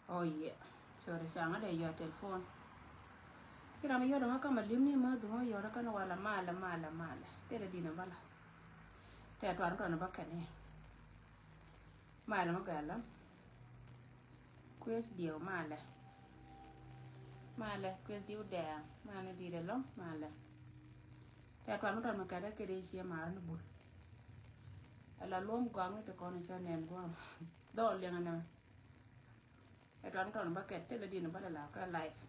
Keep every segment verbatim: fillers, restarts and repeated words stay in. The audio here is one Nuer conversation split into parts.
Oh yeah. Sorry, ca ŋa dee yɔt telephone. Ki ram yɔt ŋa kama lim ni ma dhuma yɔt kan wala malɛ malɛ malɛ. Tɛlɛ dina bala. Tɛ tuan tuan ba kɛn ni. Malɛ ma gala. Kues dieu malɛ. Malɛ kues dieu dɛɛŋ malɛ di de lɔŋ malɛ. Tɛ tuan tuan ma kɛn kɛ de cie malɛ ni bul. Ala luɔm gɔaŋ ni te kɔn ca nɛn guam. Dhɔl liɛŋ na. Ɛ tɔn tɔn ba kɛt tɛlɛ din ba la la ka life.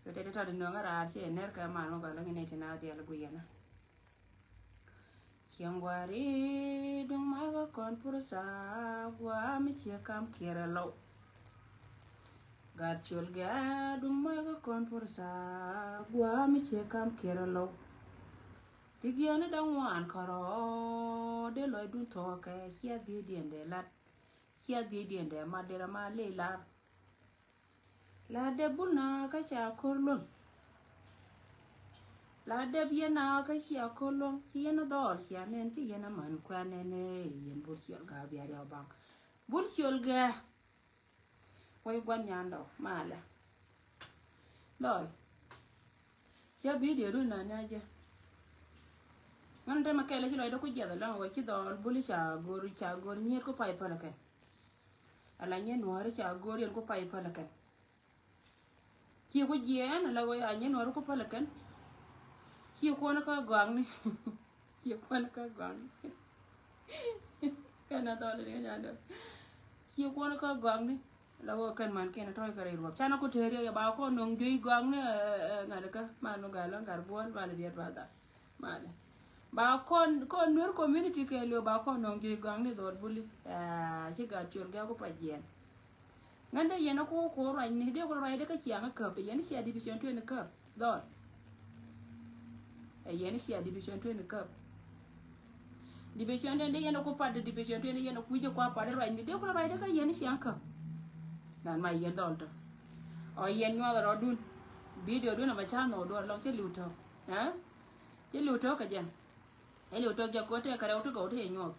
So tɛ tɛ tɔn di nöŋ a raar ci ɛ nɛr kɛ man mɔ gɔl ŋi nɛ ci na diɛl gui yɛn a. Cieŋ guari duŋ ma ka kɔn pur sa gua mi cie kam kiɛrɛ lɔw. Gat ciol gɛ duŋ ma ka kɔn pur sa gua mi cie kam kiɛrɛ lɔw. Ti giɛn da ŋuan kɔrɔ de lɔc dun thɔkɛ cia dhie diɛn de lat. Cia dhie diɛn dɛ ma derɛ ma ley lar. La dɛp bul na kä ca kor luɔ̱ŋ. La dɛp yɛn na kä cia kor luɔ̱ŋ ci yɛn a dhɔɔl cia nɛn ci yɛn a man kuan nɛn ɛ yɛn bul ciol gaa bia riaw baŋ. Bul ciol gɛ. Wai guan nyandɔ malɛ. Dhɔɔl. Cia bidio dun na nya jɛ. Ŋän te ma kɛlɛ ci lɔcdä ku jiɛth alɔŋ wä ci dhɔɔl buli ca gor ca gor nyiet ku pay päl kɛn. Ala nyɛ nuɔri ca gor yɛn ku pay päl kɛn. Ci ku jiɛɛn ala wä a nyɛ nuɔri ku päl kɛn. Ci kuɔn kä gɔakni. Ci kuɔn kä gɔakni. Kɛn a dhɔɔl ni nya dɔ. Ci kuɔn kä gɔakni. La wä kɛn man kɛn tɔy kɛ rɛy ruɔp. Canɛ ku tëëri ya ba kɔn nɔŋ juey gɔakni ŋa̱t kä man nu gal lɔn gat buɔl mal diet ba dhal. Malɛ. Ba kɔn kɔn nuer community kɛ liw ba kɔn nɔŋ juey gɔakni dhɔl buli. Ci gat ciol gɛ ku pa jiɛn. Ŋän dee yɛn a ku ku ruacni dee ku ruacdɛ kä ciaŋ käp yɛn cia division twenty käp. Dhɔl. Ɛ yɛn cia division twenty käp. Division twenty yɛn ku pat division twenty yɛn ku ji̱ kua pat ruacni dee ku ruacdɛ kä yɛn ciaŋ käp. Dan ma yɛn dhɔl tɔ. Ɔ yɛn nyuɔth rɔdun. Video dun ama ca nhɔk duɔr lɔŋ cɛ liw tɔ. Ɛ? Cɛ liw tɔ kɛ jɛ. Ɛ liw tɔ jɛ ko tɛ kɛ rɛw ti gɔw ti yɛ nyuɔth.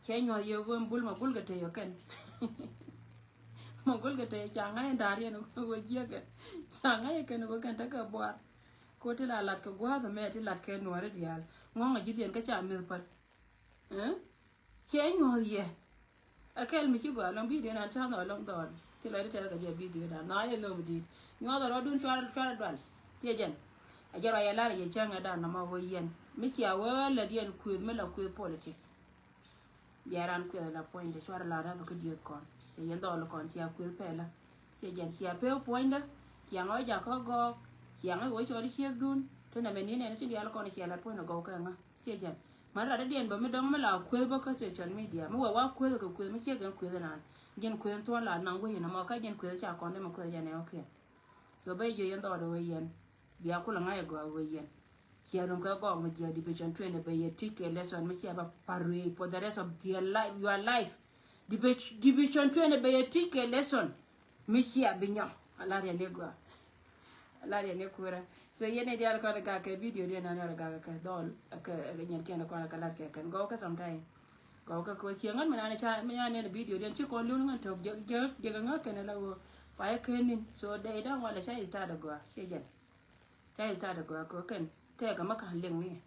Cɛ nyuɔth yɛ ɣöö bul ma bul kɛ tɛ yɛ kɛn. Ma gol kɛ te ca ŋa̱c in da̱r yɛn ɣöö jiäkɛ ca ŋa̱c in kɛn ɣöö kɛn tekɛ buar. Ko ti la lat kɛ gua̱a̱th ɛmɛ ti lat kɛ nuɔ̱ɔ̱ri diaal ŋɔ̱ŋ a ji̱ diɛn kä ca mith päl. Ɛ? Ciɛ nyuɔ̱th yɛ. Ɛ kɛl mi ci gɔaa lɔŋ bidio nan ca nhɔk lɔŋ dhɔɔl. Ci lɔcdä tɛth kɛ jɛ bidio dan nhɔk yɛ nhom di̱i̱t nyuɔ̱th ɛ rɔ̱dun cuarɛ cuarɛ dual. Ciɛ jɛn a jɛ ruac yɛ lar yɛ cäŋɛ dan nɔmɔ ɣöö yɛn mi cia wee lät yɛn kuëth mi la kuëth politik. Bia ran kuɛth la puɔ̱nydɛ cuarɛ la räth kä diöth kɔn. Cɛ yɛn dhɔl kɔn cia kuëth pɛlä. Ciɛ jɛn cia pek puɔ̱nydä. Cia ŋa wä jakä gɔɔk. Cia ŋa wä cɔl ciek dun. Te nɛ mɛ ni nɛn tin dial kɔn cia lat puɔ̱nydɛ gɔw kɛ ŋa. Ciɛ jɛn. Man rat diɛn bä mi dɔŋ mi la kuëth bä kä social media mi wɛ wa kuëth kɛ kuëth mi ciek ɛn kuëth nan. Jɛn kuëth thuɔn la naŋ wä yɛn ɛmɔ kä jɛn kuëth ca kɔn dɛ mɛ kuëth jɛn ɛ ɣɔkiɛn. So bä jiö yɛn dhɔɔdɛ wee yɛn. Bia kulɛ ŋa̱c ɛ gɔaa wee yɛn. Cia rum kɛ gɔɔk mi jiɛ division twenty bɛ yɛ teach kɛ lesson mi cia bä pa̱r ruëëc for the rest of their life, your life. Division, division twenty bɛ yɛ teach kɛ lesson mi cia bi nyɔk. A lar yɛn ni gɔaa. A lar yɛn ni kuɛrä. So yɛn ni dial kɔn gak kɛ video diɛn nan yɔr gak kɛ dhɔl kɛ nyɛn kiɛn kɔn kɛ lar kɛ kɛn gɔɔk kɛ sometime. Gɔw kɛ kɛ cieŋ ŋän mi nani ca mi nani nɛn video diɛn ci kɔn lun ŋän tɔk jɛ jɛ jɛ ŋä kɛn la wä. Pa yɛ kɛn nin so dee idan wala ca istad gɔa cɛ jɛn. Ca istad gɔa kɛ kɛn tɛk ama kan liŋ ni.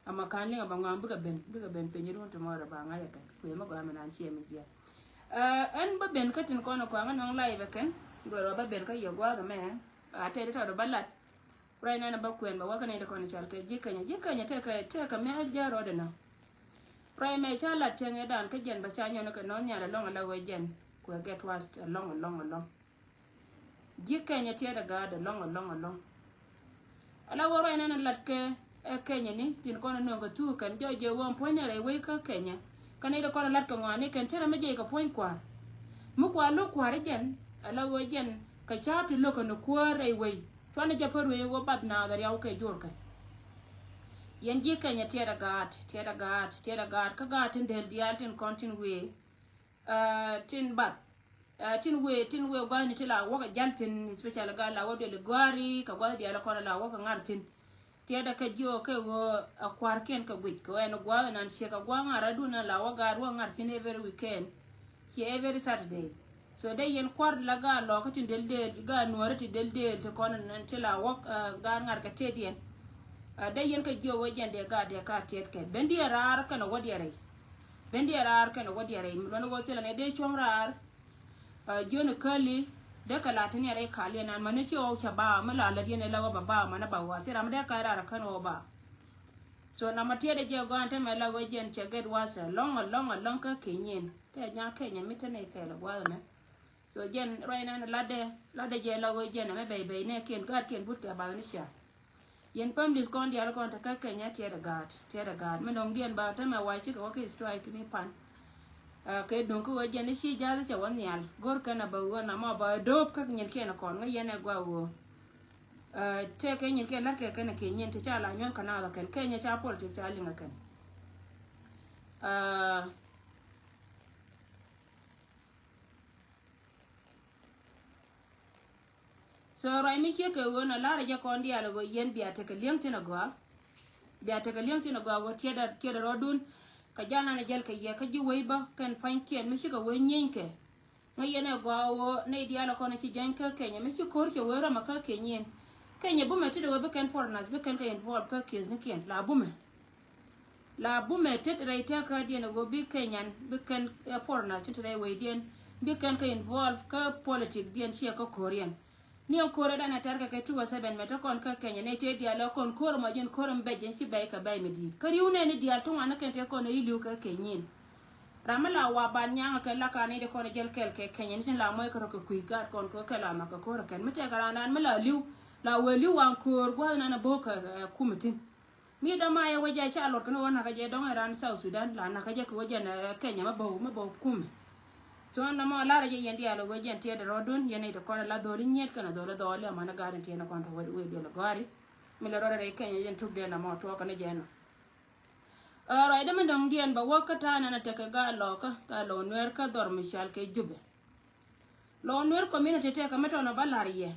Ama kan liŋ aba ŋɔam bikɛ ben bikɛ ben piny run tomorrow ba ŋa̱c kɛn kuɛ ma gɔa mi nani ciɛ mi jiɛ. Ɛn ba ben kä tin kɔn kɔaŋ ŋän nɔŋ live kɛn. Ci bɛ rɔ ba ben kä yɛ gɔa kɛ mɛ. A tɛt tɔt ba lat. Right now ba kuɛn ba wakä ni de kɔn cal kɛ ji̱ Kenya. Ji̱ Kenya tekɛ tekɛ mial jɛ rɔɔdɛ nɔ. Right mɛ ca lat tiɛŋ ɛ dan kä jɛn ba ca nyɔn kɛ nɔn nyal alɔŋ ala wee jɛn. Kuɛ get worse alɔŋ alɔŋ alɔŋ. Ji̱ Kenya tiɛt a gaat alɔŋ alɔŋ alɔŋ. Ala wee right now lat kɛ ɛ Kenya ni tin kɔn nöŋ kɛ thuk kɛn jɔc jɛ wee puɔ̱ny ni rɛy wee kä Kenya. Kä ni de kɔn lat kɛ ŋɔani kɛn cɛ rɛ mi jɛ kɛ puɔ̱ny kua̱r. Mi kua̱r lo̱k kua̱r jɛn ala wee jɛn kɛ ca̱a̱p ti lo̱k kɛ ni kuäär rɛy wee. Cuanɛ jɛ pär wee wä bath naath a riaw kɛ jor kɛ. Yɛn ji̱ Kenya tiɛt a gaat, tiɛt a gaat, tiɛt a gaat kä gaat tin del diaal tin kɔn tin wee. Tin bath tin wee tin wee gua̱thni ti la wäk a jal tin especially gal la wä duel gua̱ri kɛ gua̱th diaal kɔn la wäk a ŋar tin. Tiɛt a kɛ jiɔ kɛ ɣöö a kua̱rkiɛn kɛ guic kɛ wɛn gua̱th nan ciek a gua̱th ŋar a dun a la wä gaat wä ŋar tin every weekend. Ciɛ every Saturday. So dee yɛn kuar la gaat lɔkä tin del del, gaat nuɔrä ti del del ti kɔn ni ti la wäk, ah, gaat ŋa̱r kɛ tëëdiɛn. Ah, dee yɛn kɛ jiök ɣöö jɛn dee gaat dee ka tiɛt kɛ. Bendiɛn raar kɛnɛ wädiɛn rɛy. Bendiɛn raar kɛnɛ wädiɛn rɛy. Mi luɔ̱n ɣöö thilɛ ni dee cuɔ̱ŋ raar. Ah, jiön käli dee kɛ la ti ni rɛy kaliɛn an mäni ci ɣɔw cɛ ba mi la lät yɛn ɛ la ɣöö ba ba mäni ba ɣɔw a thil ram dee kac raar kɛn ɣɔw ba. So namɔ tiɛt ɛ jɛ gɔaa ɛn tämɛ la ɣöö jɛn cɛ get worse alɔŋ, alɔŋ, alɔŋ kä Kenya in. Tɛ nyaŋ Kenya mi te nɛy kɛɛl ɛ gua̱a̱th ɛmɛ. So jɛn ruac nan latdɛ, latdɛ jɛ la ɣöö jɛn ɛmɛ bɛy bɛy nɛɛkiɛn gaatkiɛn but kɛ bath ni cia. Yɛn families kɔn diaal kɔn te kä Kenya tiɛt ɛ gaat, tiɛt ɛ gaat. Mi dɔ̱ŋdiɛn ba tämɛ wac cikɛ wä ki strike ni pan. Ah, kɛ duŋ kä ɣöö jɛn i̱ ci ja̱th cɛ wä nhial. Go̱r kɛn a bä ɣöö namɔ bä do̱p kä nyinkiɛn kɔn ŋäc yɛn ɛ gua̱a̱ ɣöö. Ah, tëëkɛ nyinkiɛn la̱tkɛ kɛn ɛ kiɛ nyin ti ca la nyuɔ̱th kɛ naath ɛ kɛn. Kenya ca politik ca liŋ ɛ kɛn. Ah, So ruac mi ciek kɛ ɣöö nɔ la̱rä jɛ kɔn diaal ɣöö yɛn bia tekɛ li̱eŋ thi̱n agɔaa. Bia tekɛ li̱eŋ thi̱n agɔaa ɣöö tiɛtdɛ, tiɛtdɛ rɔɔdun. Kɛ jal nanɛ jäl kɛ yɛ kä ji̱ wec bä kɛn pa̱nykiɛn mi cikɛ wec nyieeny kɛ. Ŋäc yɛn agɔaa ɣöö nɛy diaal kɔn ci jäny kä Kenya mi ci ko̱r cɛ wec rɔmɛ kä Kenya in. Kenya bumɛ tetdɛ ɣöö bi kɛn foreigners bi kɛn kɛ involve kä case nikiɛn la bumɛ. La bumɛ tet rɛy tɛ̈kädiɛn ɛ ɣöö bi Kenyan, bi kɛn, eh, foreigners tin te rɛy wecdiɛn, bi kɛn kɛ involve kä politic diɛn ciɛ kä ko̱riɛn. Ni ɛn ko̱r ɛ danɛ tɛr kɛ kɛ two oh seven mɛ te kɔn kä Kenya nɛy tëë diaal ɛ kɔn ko̱r ɛmɔ ji̱n ko̱r ɛm bɛc ji̱n ci bɛc kɛ bɛc mi di̱i̱t. Kä ri̱w nɛɛni diaal ti ŋuan ni kɛn tëë kɔn ɛ i̱ li̱w kɛ Kenyin. Ram mi la wa ban nyaŋ ɛ kɛn la ka ni di kɔn ɛ jäl kɛl kɛ Kenya ni tin la muɔc kɛ rɔ kɛ kui̱ gaat kɔn kɛ kɛl a ma kɛ ko̱r ɛ kɛn mi tɛk ɛ ran ran mi la li̱w, la wee li̱w wan ko̱r gua̱th nan ɛ bo̱o̱k kɛ, eh, kumɛ thi̱n. Mi dɔ̱ma yɛ wecɛ ca luɔt kɛn wä nakä jɛ dɔ̱ŋ ɛ ran South Sudan la nakä jɛ kɛ wä jɛn, eh, Kenya mɛ bäw, mɛ bäw kumɛ. So nɔmɔ larä jɛ yɛn diaal wä jɛn tiɛt rɔɔdun yɛn nɛy ti kɔn la dholi nyiet kɛn a dholi dhɔɔli aman ɛ gat in tiɛn kɔn tɔ wä, wä biɛl ɛ gɔ̱a̱ri. Mi lɛ rɔɔdɛ rɛy Kenya jɛn tuk dee nɔmɔ tuɔɔk kɛn jɛ nɔ. Ɛ, ruacdä mi dɔ̱ŋ diɛn bɛ wä kä ta̱a̱ nɛn a tekɛ gaa lɔɔkä, gaa lɔɔk Nuɛr kä dhɔr mi cal kɛ Jubɛ. Lɔw Nuer community tëëkɛ mi tɔnɔ bä la̱r yɛ.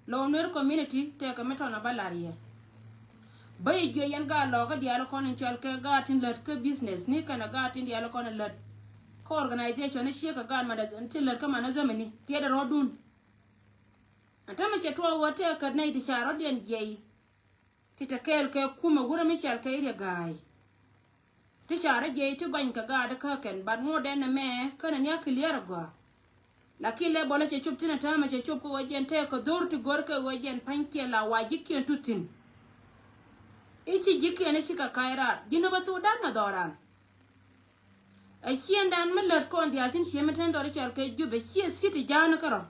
Lɔw Nuer community tëëkɛ mi tɔnɔ bä la̱r yɛ. Bä yi jiö yɛn gaat lɔɔkä diaal kɔn in cɔl kɛ gaat tin lät kä business ni kɛnɛ gaat tin diaal kɔn in lät kä organization ni ciek kɛ gaat man tin lät kä man ni zamani tiɛɛdɛ rɔɔdun. Ɛn tämɛ cɛ tuɔɔk ɣöö tëëkɛ nɛy ti ca rɔ̱diɛn jiɛy. Ti te kɛɛl kɛ kumɛ wurɛ mi cɔal kɛ Iriɛ Ga̱a̱y. Ti ca rɔ jiɛc ti gɔny kɛ gaat kä kɛn, but ŋot ɛn ɛmɛ känɛ ni a clear agɔaa. Lakin lɛ bɔlä cɛ cop thin a täämɛ cɛ cop kä ɣöö jɛn tɛɛk kɛ dho̱r ti go̱r kɛ ɣöö jɛn pa̱nykiɛn la wa ji̱kiɛn tut thi̱n. I̱ ci ji̱kiɛn i̱ ci kɛ ka̱c raar ji̱n ɛ bä thok da̱n ɛ dhɔran. Ɛ ciëŋdan mi lät kɔn diaal thi̱n cië mi ten dhɔr i̱ cɔal kɛ Jubɛ ciɛ city ja̱a̱n kärɔ̱.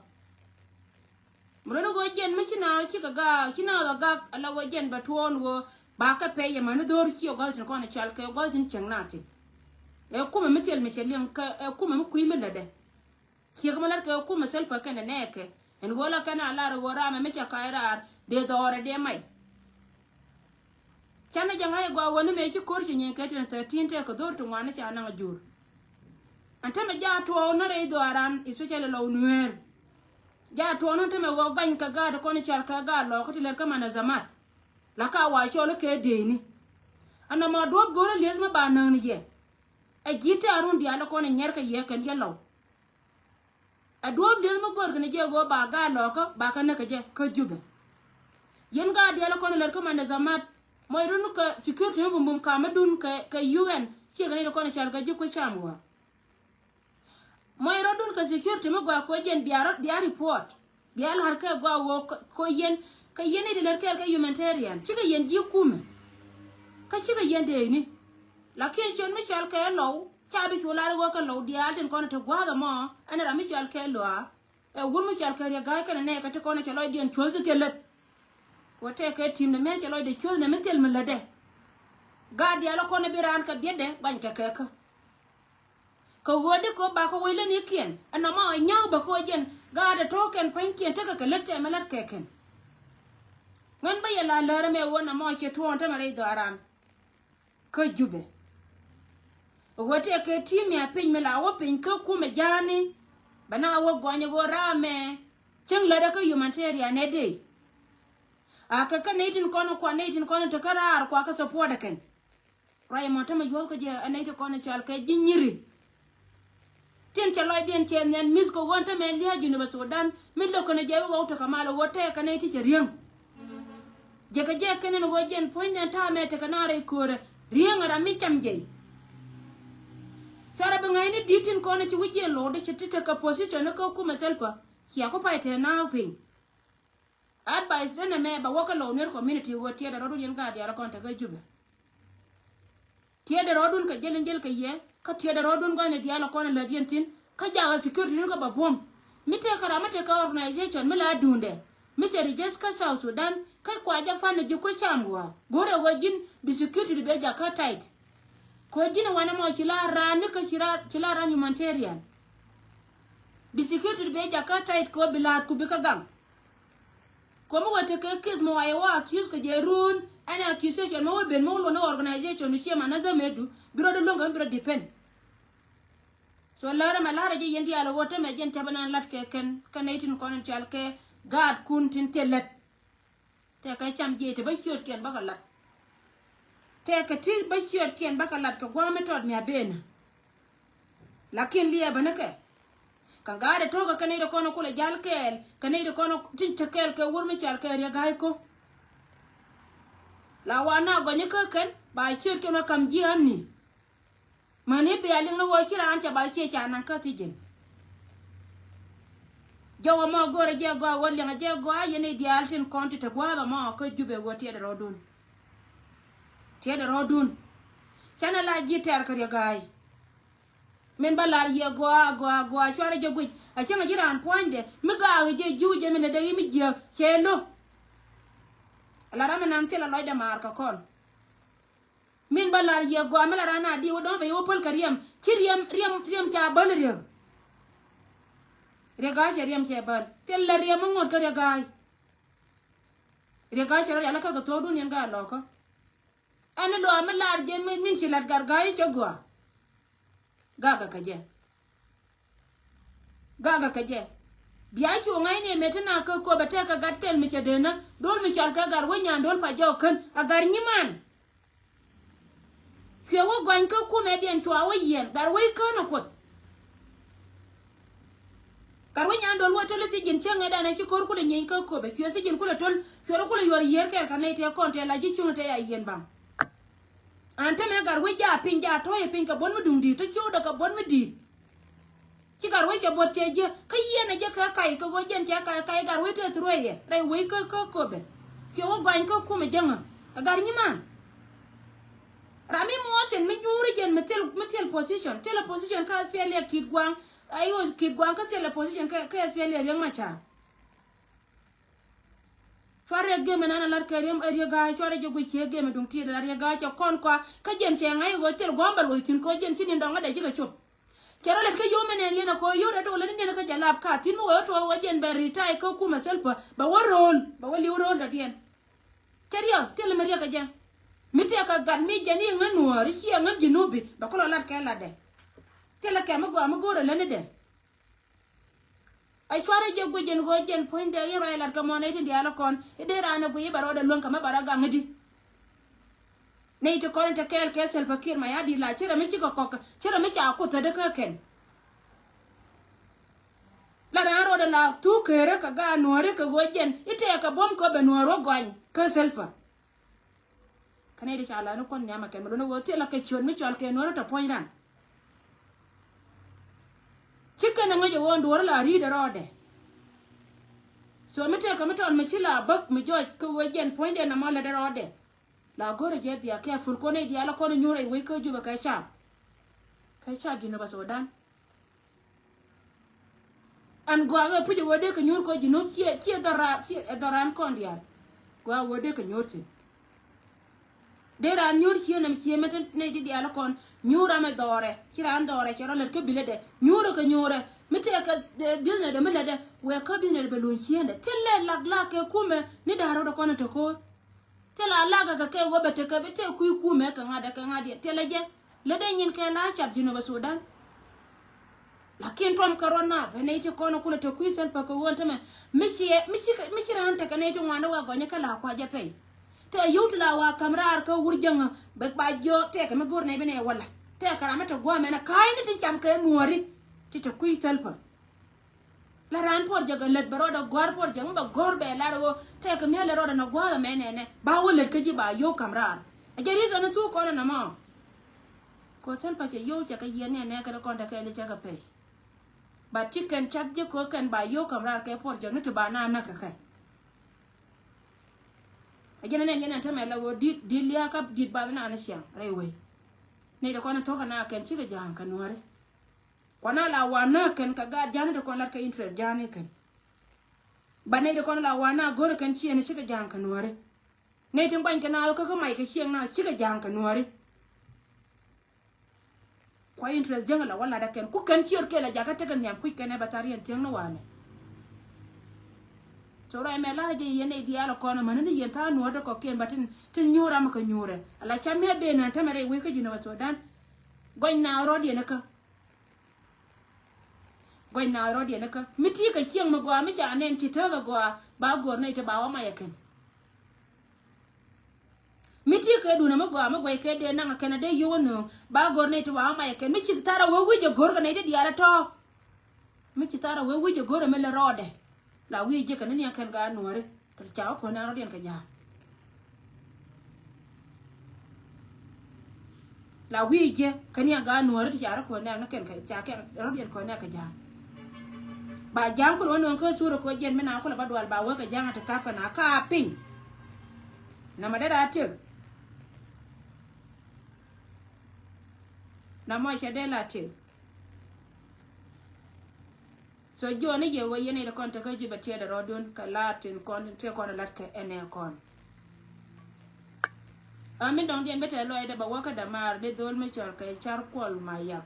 Mi lotdä ɣöö jɛn mi ci naath cikɛ gaak, ci naath ɔ gak ala ɣöö jɛn bɛ tuɔɔn ɣöö ba kɛ pɛy ɛmɛni dho̱r ci ɛ gua̱th tin kɔn ɛ cɔal kɛ gua̱th tin cieŋ naath thi̱n. Ɛ kumɛ mi thil mi cɛ liŋ kɛ ɛ kumɛ mi kui̱ mi lätdɛ. Ciek mi lät kɛ ɛ kumɛ thil pä kɛn ɛ nɛɛkɛ ɛn ɣöö la kɛn a lar ɛ ɣöö ram ɛ mi cɛ ka̱c raar dee dhɔɔrɛ dee may. Canɛ jɛ ŋa̱c ɛ gɔaa ɣöö ni mëë ci ko̱r ci nyieny kɛ tin thirteen tëë kɛ dho̱r ti ŋuan ni ca naŋ a jur. Ɛn tämɛ jaa tuɔɔk ni rɛy dhɔaaran, especially Lɔw Nueer. Jaa tuɔɔk ni tämɛ ɣöö bany kɛ gaat kɔn i̱ cal kɛ gaat lɔɔk kä ti lät kä man ɛ zamat. La ka wa cɔl i̱ kɛ deeni. Ɛn nɔmɔ duɔ̱p go̱rä lieth mi ba näk ni yɛ. Ɛ ji̱ tɛ̈r run diaal kɔn i̱ nyɛr kɛ yɛ kɛn yɛ Lɔw. Ɛ duɔ̱ɔ̱p lieth mi gör kɛn jɛ ɣöö ba gaat lɔɔkä ba kä näk kɛ jɛ kä Jubɛ. Yɛn gaat diaal kɔn lät kä man ɛ zamat. Mɔc run kɛ security mi bumbum kamä dun kɛ, kɛ U N ciɛ kɛ ni kɔn cal kɛ ji̱ kui̱ cam ɣɔaa. Mɔc rɔ̱dun kɛ security mi gɔaa kɛ ɣöö jɛn bia rɔ̱, bia report. Bia la̱r kɛ gɔaa ɣöö kɛ, kɛ yɛn, kɛ yɛn ni ti lät kɛɛl kɛ humanitarian. Cikɛ yɛn ji̱ kumɛ. Kä cikɛ yɛn deeni. Lakin ciöt mi cɔal kɛ Lɔw. Ca bi cu lar i̱ ɣöö kɛ Lɔw diaal tin kɔn te gua̱a̱th ɛmɔ ɛn ram mi cɔal kɛ Lɔa. Ɛ wur mi cɔal kɛ Riɛk Ga̱a̱y kɛnɛ nɛɛkɛ ti kɔn cɛ lɔcdiɛn cuɔ̱th ti thil lät. Kɛ ɣöö tëëkɛ ti̱mdɛ mëë cɛ lɔcdɛ cuɔ̱th nɛ mi thil mi lätdɛ. Gaat diaal ɛ kɔn ɛ bi raan kɛ biɛtdɛ guany kɛ kɛɛkä. Kɛ ɣöö di kɛ ɣöö bakä wec lä nikiɛn ɛn nɔmɔ ɛ nyääk bä kɛ ɣöö jɛn gaat ɛ tɔ̱ɔ̱kɛn pa̱nykiɛn tekɛ kɛ lät tɛmɛ lät kɛ kɛn. Ŋän bä yɛ la lär ɛmɛ ɣöö nɔmɔ cɛ tuɔɔn tämɛ rɛy dhɔaaran. Kä Jubɛ. Ɣöö tëëkɛ ti̱i̱ mi a piny mi la wä piny kä kumɛ ja̱a̱ni. Bɛ na wä gɔny ɣöö raamɛ cäŋ lätdä kä humanitarian nɛ dee. A kɛ kä nɛy tin kɔn kuan nɛy tin kɔn te kä raar kua kä support ɛ kɛn. Ruac ɛmɔ tämɛ yuɔ̱th kä jɛ ɛ nɛy ti kɔn ɛ cɔal kɛ ji̱ nyiri. Tin cɛ lɔcdiɛn cɛ nhian mi̱th kɛ ɣöö ɛn tämɛ lia̱a̱ Jinubä Sudan mi lo̱k kɛn jɛ wä wä tekɛ mal ɣöö tɛɛkɛ nɛy ti cɛ riäŋ. Jɛ kɛ jɛ kɛn ɛn ɣöö jɛn puɔ̱ny nɛn ta̱a̱ mɛ tekɛ naar rɛy köörä riäŋ ɛ ram mi cam jɛ. Cuarɛ bi ŋa̱cni di̱t tin kɔn ci wi̱c jɛn lo̱o̱dɛ ci ti tekɛ position ni kä kumɛ Salva. Cia ku pay te naaw piny. Advice denɛ mɛ ba wä kä low nuer community wä tiɛɛdɛ rɔɔdun yɛn gaat diaal kɔn tekä Jubɛ. Tiɛɛdɛ rɔɔdun kɛ jɛl in jɛl kɛ yɛ kä tiɛɛdɛ rɔɔdun gɔnɛ diaal kɔn in lät yɛn thi̱n kä jakä security ni kä ba buɔ̱m. Mi tëë kä ram mi tëë kä organization mi la duundɛ mi cɛ register kä South Sudan kä kua jɛ fan ni ji̱ kuec cam wä go̱rɛ wä ji̱n bi security bi jakä tight. Kɛ wä ji̱n wanɛ mɔ ci la raan ni kä ci la raan humanitarian. Bi security bi jakä tight kɛ wä bi la̱a̱t ku bi kä gaŋ. Komi wä tekɛ case mɔ wa yɛ wä accuse kɛ jɛ run ɛn accusation mɔ wä ben mɔ wä luɔni organization du ciɛ ma na zɛ mɛ du bi rɔ di luɔŋ kɛ mi bi rɔ depend. So lärä mɛ lärä jɛ yɛn diaal wä tämɛ jɛn cä bä nan lat kɛ kɛn kɛ nɛy tin kɔn in cal kɛ gaat kun tin thil lät. Tɛkɛ cam jiɛc te bä ciötkiɛn bä kɛ lat. Tɛkɛ ti bä ciötkiɛn bä kɛ lat kɛ gua̱a̱m mi tɔt mi a benä. Lakin liɛɛbä ni kɛ. Kä ga̱a̱dɛ to̱kä kɛ nɛy ti kɔn kulɛ jal kɛɛl kɛ nɛy ti kɔn tin te kɛɛl kɛ wur mi cal kɛ riɛ ga̱a̱c ko̱. La wa na gɔny kä kɛn ba ciötkiɛn wä kam ji̱ amni. Mäni bia liŋ ni ɣöö ci raan cɛ ba ciɛ ca naŋ kä thi̱ji̱n. Jɔwä mɔ go̱rɛ jɛ gɔaa wä liɛŋɛ jɛ gɔaa yɛn i̱ diaal tin kɔn ti te gua̱a̱th ɛmɔ kä Jubɛ ɣöö tiɛɛdɛ rɔɔdun. Tiɛɛdɛ rɔɔdun. Canɛ la ji̱ tɛr kä riɛ ga̱a̱c. Min ba lar yɛ gɔaa gɔaa gɔaa cuarɛ jɛ guic a cäŋɛ ji̱ raan puɔ̱nydɛ mi gaakɛ jɛ ji̱w jɛ min lɛ dee i̱ mi jiääk cɛ lo̱. Ala ram mi nan thilɛ lɔcdɛ maar kɛ kɔn. Min ba lar yɛ gɔaa mi la raan a diw dɔ̱ŋ bɛ yɛ wä päl kɛ riɛm ci riɛm riɛm riɛm ca bäl riɛk. Riɛk ga̱a̱c cɛ riɛm cɛ bäl thil la riɛm mi ŋuɔ̱t kä riɛk ga̱a̱c. Riɛk ga̱a̱c cɛ rɔ rial kä kɛ thuɔ̱ɔ̱kdun yɛn ga̱a̱c lɔ̱kä. Ɛn ni luaak mi lar jɛ min ci lat gat ga̱a̱c cɛ gɔaa. Gakɛ kɛ jɛ. Gakɛ kɛ jɛ. Bia cu ŋa̱cni mëë ti na kä Köpɛ tɛkɛ gat kɛl mi cɛ denä do̱l mi cɔal kɛ gat wec nyan do̱l pa jɔk kän a gat nyiman. Cuɛ wä gɔny kä kumɛ diɛn cua wä yiɛn gat wec kän a Kuoth. Gat wec nyan do̱l wä töl i̱ thi̱ji̱n cäŋɛ danɛ ci ko̱r kulɛ nyieny kä Köpɛ cuɛ thi̱ji̱n kulɛ töl cuɛ rɔ kulɛ yuɔr yiër kɛɛl kɛ nɛy tëë kɔn tëë la ji̱ cuŋ tëë a yiɛn baŋ. An tämɛ gat wec jaa piny jaa tɔ̱ɔ̱cɛ piny kɛ buɔ̱n mi duŋ di̱i̱t te ciökdɛ kɛ buɔ̱n mi di̱i̱t. Ci gat wec cɛ buɔ̱t cɛ jiäk kä yieen ɛ jɛ kɛ kac kɛ ɣöö jɛn cɛ kac kac gat wec tëë through yɛ rɛy wec kä kä Köpɛ. Cuɛ wä gɔany kä kumɛ jäŋä ɛ gat nyiman. Ram mi muɔɔth cin mi nyuuri jɛn mi thil mi thil position thilɛ position kä S P L A ki̱i̱t gua̱a̱ŋ. Ayo ki̱i̱t gua̱a̱ŋ kä thilɛ position kä S P L A Riek Machar. Cuarɛ riɛk gem ɛn an a lat kɛ riɛm ɛ riɛk ga̱a̱c cuarɛ jɛ guic ciek gem ɛ duŋ tiet ɛ la riɛk ga̱a̱c cɛ kɔn kɔa kä jɛn cɛ ŋa̱c ɛ ɣöö thil gua̱a̱m bɛ luɔc thi̱n kɛ ɣöö jɛn ci ni̱n dɔ̱ŋ ɛ dee cikɛ cop. Cɛ rɔ lɛt kä yom ɛn ɛn yɛn ɛ kɛ ɣöö yot ɛ dee wä lät ni niɛn kä jɛ lap ka thi̱n mi wee wä tuɔɔk wä jɛn bɛ ri̱t tay kä kumɛ thil pä bɛ wä ro̱o̱l bɛ wä li̱w ro̱o̱l dɔ̱diɛn. Cɛ riɛk thil mi riɛk kɛ jɛ mi tëë kɛ gat mi jɛn i̱ ŋän nuɔ̱ɔ̱r i̱ ciɛ ŋän ji̱ nupi bɛ kulɔ lat kɛ latdɛ. Thilɛ kɛ mi gɔaa mi go̱o̱rɛ lätni dɛ. A cuarɛ jɛ guic jɛn ɣöö jɛn puɔ̱nydɛ i̱ ruac lat kɛ mɔnɛ i̱ tin diaal kɔn i̱ dee raan ɛ guic i̱ bɛ rɔɔdɛ luäŋ kɛ mi bɛ rɔ gaŋ i̱di. Nɛy ti kɔn in te kɛɛl kɛ Salva Kiir Mayardit la ci rɛ mi cikɛ kɔk ci rɛ mi ca kuoth thätdä kä kɛn. La raan rɔɔdɛ la thuk keerä kɛ gaat nuääri kɛ ɣöö jɛn i̱ tɛɛkɛ buɔ̱m kɛ bɛ nuäär wä gɔny kä Salva. Kä nɛy ti ca la ni kuɔn nhiam a kɛn mi luɔ̱n a ɣöö thilɛ kɛ ciöt mi cɔl kɛ nuɔ̱ɔ̱r tɔ puɔ̱ny ran. Ci kɛn a ŋäc a ɣöö duɔ̱ɔ̱r la ri̱i̱t a rɔɔdɛ. So mi tëëkɛ mi tɔn mi ci la bäk mi jɔc kä ɣöö jɛn puɔ̱nydɛ na mɔ lätdɛ rɔɔdɛ. La go̱rɛ jɛ bia careful kɔn nɛy diaal a kɔn a nyuur a i̱ wec kä Jubɛ kɛ cap. Kɛ cap Jinubä Sudan. An gɔaa ɣöö puc ɛ ɣöö dee kɛ nyuur kɔ Jinub ciɛ ciɛ dhɔra ciɛ ɛ dhɔran kɔn diaal. Gɔaa ɣöö dee kɛ nyuur thi̱n. Dee raan nyuur cië nɛm cië mɛ te nɛy ti diaal kɔn nyuur ram ɛ dhɔrɛ ci raan dhɔrɛ cɛ rɔ lät kä bilɛ dɛ nyuurɛ kɛ nyuurɛ mi tëë kɛ business dɛ mi lät dɛ wɛɛ kä business dɛ bɛ luny ciëndɛ thilɛ lak lak kɛ kumɛ ni da̱a̱r rɔdɛ kɔn ɛ te ko̱o̱r. Thilɛ a lak kɛ kɛ kɛ wä bɛ tekɛ bi tëë kui̱ kumɛ kɛ ŋa̱t dɛ kɛ ŋa̱t yɛ thilɛ jɛ. Lätdɛ nyin kɛ la cap Jinubä Sudan. Lakin tuɔm kɛ ruɔt naath ɛ nɛy ti kɔn kulɛ te kui̱ Salva kɛ ɣöö ɛn tämɛ mi ci mi ci mi ci raan tekɛ nɛy ti ŋuan wä gɔnyä kä la kua jɛ pɛy. Tɛ yio̱w ti la wa ka̱m raar kä wur jäŋä bɛ ba jiɔ tɛkɛ mi go̱r nɛy bi nɛy wä la̱t tɛkɛ ram mi te gua̱a̱mɛ nɛ ka̱a̱cni ti cam kɛ nuɔ̱ɔ̱ri. Ti te kui̱ thäl pä. La raan puɔr jɛ kɛ lät bɛ rɔɔdɛ gɔ̱a̱r puɔr jɛ ŋä bɛ gɔ̱r bɛ lar ɣöö tɛkɛ mi̱a̱ lɛ rɔɔdɛ nɔ gua̱a̱th ɛmɛ nɛnɛ ba wä lät kä ji̱ ba yio̱w ka̱m raar. Ɛ jɛ ri̱th ɔni thuk kɔn ɛnɔ mɔ. Kɛ ɣöö thäl pä cɛ yio̱w cɛ kɛ yiɛn nɛnɛ kɛ rɛ kɔn tɛ kɛɛli cɛ kɛ pɛy. Ba ti kɛn cath ji̱ kɛ ɣöö kɛn ba yio̱w ka̱m raar kɛ puɔr jɛ ŋä ti ba na näk kɛ kɛn. A jɛn anɛn yɛn ɛn tämɛ la ɣöö di̱t di̱t lia̱a̱ kä di̱t bath naan ciaŋ rɛy wei. Nɛy ti kɔn in thuɔ̱k kɛ na kɛn cikɛ ja̱a̱ŋ kɛ nuääri. Kuana la wan na kɛn kɛ gaat ja̱a̱ni ti kɔn lat kɛ interest ja̱a̱ni kɛn. Ba nɛy ti kɔn la wan na go̱rɛ kɛn ciɛn cikɛ ja̱a̱ŋ kɛ nuääri. Nɛy ti guany kɛ na kä kä mac kɛ ciɛŋ na cikɛ ja̱a̱ŋ kɛ nuääri. Kua interest jäŋ la wä lat ɛ kɛn ku kɛn ciöt kɛl a jakä tekɛ nhiam kui̱c kɛn ɛ bɛ thar yɛn thiäŋni wanɛ. So ruac mɛ lar jɛ yɛn nɛy diaal ɛ kɔn ɛ mäni ni yɛn tha̱a̱ŋ nuɔ̱ɔ̱r dɛ kɔkiɛn bä tin tin nyuur amɛ kɛ nyuurɛ. Ala ca miɛ ben ɛ tämɛ rɛy wec kä Jinub Sudan. Gɔny na rɔ̱diɛn ɛ kä. Gɔny na rɔ̱diɛn ɛ kä mi ti kɛ cieŋ mi gɔaa mi ca nɛn ci tääk ɛ gɔaa ba go̱r nɛy ti ba wä mac ɛ kɛn. Mi ti kɛ dunä mi gɔaa mi guɛc kɛ dee naŋ kɛn a dee yio̱w a nööŋ ba go̱r nɛy ti wa ma yɛ kɛn mi ci thar a wee wi̱c a go̱r kɛ nɛy ti diaal a tɔ̱ɔ̱k. Mi ci thar a wee wi̱c a go̱r a mi lɛ rɔɔdɛ. La wi̱i̱ ji̱ kɛn ni niɛŋ kɛn gaa nuɔ̱ɔ̱ri. Kɛ ca wä kuɔ̱n nɛn rɔ̱diɛn kɛ ja̱a̱. La wi̱i̱ jiɛ kä ni a gaat nuɔ̱ɔ̱ri ti ca rɔ kuɔ̱n nɛɛk ni kɛn kɛ ca kɛn rɔ̱diɛn kuɔ̱n nɛɛk kɛ ja̱a̱ŋ. Ba ja̱a̱ŋ kulɛ wä nööŋ kä thurɛ kɛ wä jiɛn mi na kulɛ ba dual ba wee kɛ ja̱a̱ŋ a ti kap kɛ na kaa piny. Nɔmɔ dee la tëk. Nɔmɔ cɛ dee la tëk. So jiɔni yɛ wee yɛn iti kɔn tekä ji̱ bɛ tiɛɛdɛ rɔɔdun kɛ laat tin kɔn tin tëë kɔn lat kɛ ɛnɛ kɔn. A mi dɔŋdiɛn bä tɛ lɔcdɛ bɛ wä kä dämaar di dhol mi cɔl kɛ Car Kuɔl Mayak.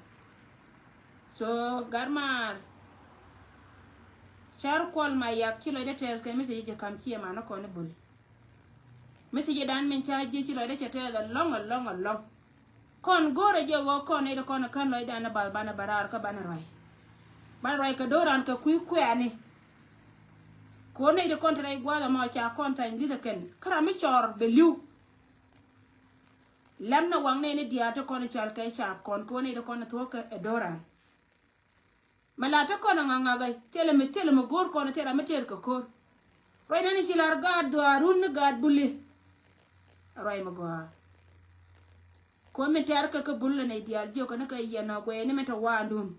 So gat maar Car Kuɔl Mayak ci lɔcdɛ tɛth kɛ mi ci ji̱ ci kam ci ɛman ni kɔn ni bul. Mi ci ji̱ dan min ca ji̱ ci lɔcdɛ cɛ tɛth ɛlɔ̱ŋ ɛlɔ̱ŋ ɛlɔ̱ŋ. Kɔn go̱rɛ jɛ ɣöö kɔn nɛy ti kɔn kän lɔcdan ni bath banɛ bɛ raar kä banɛ ruac. Banɛ ruac kɛ do̱ran kɛ kui̱ kuɛɛni. Kɛ ɣöö nɛy ti kɔn te rɛy gua̱a̱th ɛmɔ ca kɔn thany li̱th ɛ kɛn kä ram mi cɔɔr bɛ li̱w. Lɛm na waŋ nɛy ni diaal ti kɔn i̱ cɔal kɛ caap kɔn kɛ ɣöö nɛy ti kɔn i̱ thuɔ̱k kɛ ɛ do̱ran. Mɛ la te kɔn a ŋa̱k ŋa̱k ɛ thilɛ mi thilɛ mi go̱o̱r kɔn thilɛ mi tëër kɛ ko̱r. Ruac nɛn i̱ ci lar gaat dhuaarun ni gaat buli. Ruac mi gɔaa. Kɔn mi tɛr kɛ kä bul lɛ nɛy diaal jiök kɛn kɛ yɛn ɔ guɛɛni mi tɔ waandun.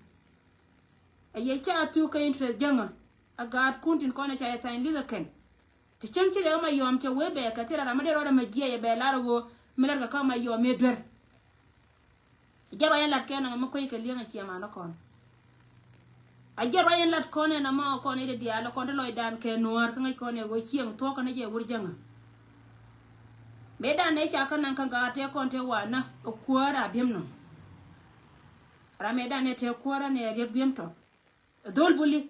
A yɛ ca thuk kɛ interest jäŋä a gaatkun tin kɔn a ca yɛ thany li̱th ɛ kɛn. Ti cäŋ ci rɛw ma yɔm cɛ wee bɛ kɛ thil a ram mi dee rɔɔdɛ mɛ jiɛc ɛ bɛ lar ɛ ɣöö mi lat kɛ kä ma yɔm mëë duer. Jɛ ruac in lat kɛn nɔmɔ mi kuec kɛ li̱eŋ a ciɛ man ni kɔn. A jɛ ruac in lat kɔn in nɔmɔ kɔn in di diaal kɔn ti lɔcdan kɛ nuäär kä ŋäc kɔn in ɣöö cieŋ thuɔ̱k kɛn jɛ wur jäŋä. Mëë dan nɛ ca kä naŋ kä gaat tɛ kɔn tɛ wanä ɛ kuäär a bi̱em nɔm. Ram mëë dan nɛ tɛ kuäär anɛ riɛk bi̱em tɔt. Ɛ dhol buli.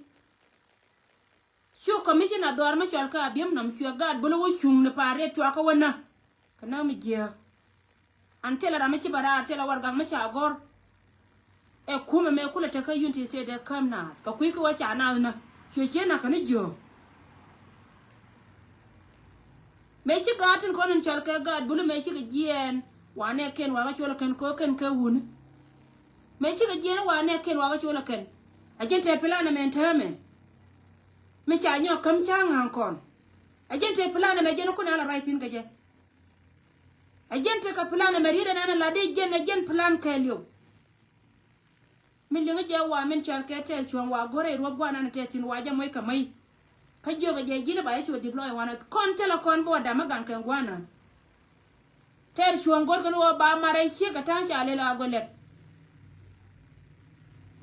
Cu commissioner dhuaar mi cɔal kä Abiemnom cuɛ gaat bul wä cuŋ ni pa̱a̱r riɛt cua kä wä nä. Kɛ nä mi jiääk. An thilɛ ram mi ci bɛ raar thilɛ warɛgak mi ca gɔr. Ɛ kumɛ mɛ kulɛ tekä Unity State ɛ käm naath kɛ kui̱ kä wä ca naath nä. Cuɛ ciɛ nakä ni jiöök. Mëë ci gaat tin kɔn in cɔal kɛ gaat bul mëë cikɛ jiɛɛn wanɛ kɛn wakä cuɔlɛ kɛn kɛ kɛn kɛ wuni. Mëë cikɛ jiɛɛn wanɛ kɛn wakä cuɔlɛ kɛn. A jɛn tɛ plan ɛmɛ ɛn täämɛ. Mi ca nyɔk käm ca ŋa̱a̱ŋ kɔn. A jɛn tëë plan ɛmɛ jɛn kun ala ruac thi̱n kɛ jɛ. A jɛn tëë kɛ plan ɛmɛ riet ɛn ɛn ala dee jɛn ɛ jɛn plan kɛɛliw. Mi liŋ jɛ wa min cɔal kɛ tɛth cuɔ̱ŋ wa go̱rɛ ruɔp guanan tɛth thi̱n wa jɛ moc kɛ mäc. Kä jiök ɛ jɛ ji̱n ba jɛ cu deploy wanɛ kɔn thilɛ kɔn bä wa dam mi gaŋ kɛ guanan. Tɛr cuɔ̱ŋ go̱r kɛn wä ba marɛ ciek kɛ ta̱a̱ ca lel a gɔ lɛk.